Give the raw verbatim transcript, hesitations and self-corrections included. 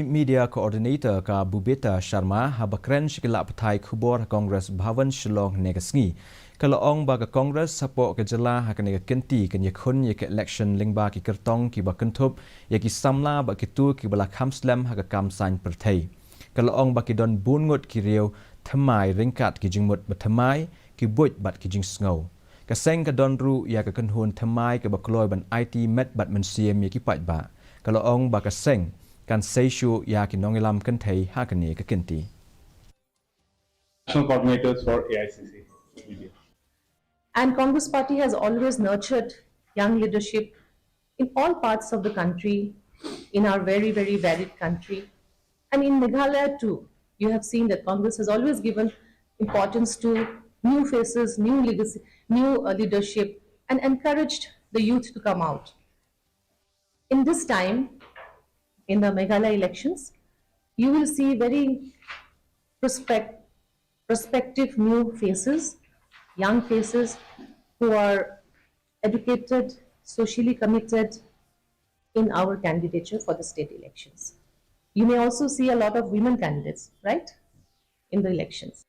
Media Coordinator ka Bubeta Sharma haba kren sha ki lad pathai khubor ha Congress Bhavan Shillong hynne ka sngi, ka la ong ba ka Congress hapoh ka jylla ha kane ka kynti kan ïakhun ïa ka election lyngba ki kyrtong kiba kynthup ïa ki samla bad kito kiba la kham slem ha ka kam saiñ pyrthei. Ka la ong ba ki don bun ngut ki riew thymmai ryngkat ki jingmut bathymmai, ki buit bad ki jingsngew. Ka seng ka don ruh ïa ka kynhun thymmai kaba kloi ban aiti met bad mynsiem ïa ki paidbah. Ka la ong ba ka seng kan sei shuh ïa ki nongïalam kynthei ha kane ka kynti. National coordinators for A I C C. And Congress Party has always nurtured young leadership in all parts of the country, in our very, very varied country. And in Meghalaya too, you have seen that Congress has always given importance to new faces, new legacy, new uh, leadership, and encouraged the youth to come out. In this time, in the Meghalaya elections, you will see very prospect, prospective new faces, young faces who are educated, socially committed in our candidature for the state elections. You may also see a lot of women candidates, right, in the elections.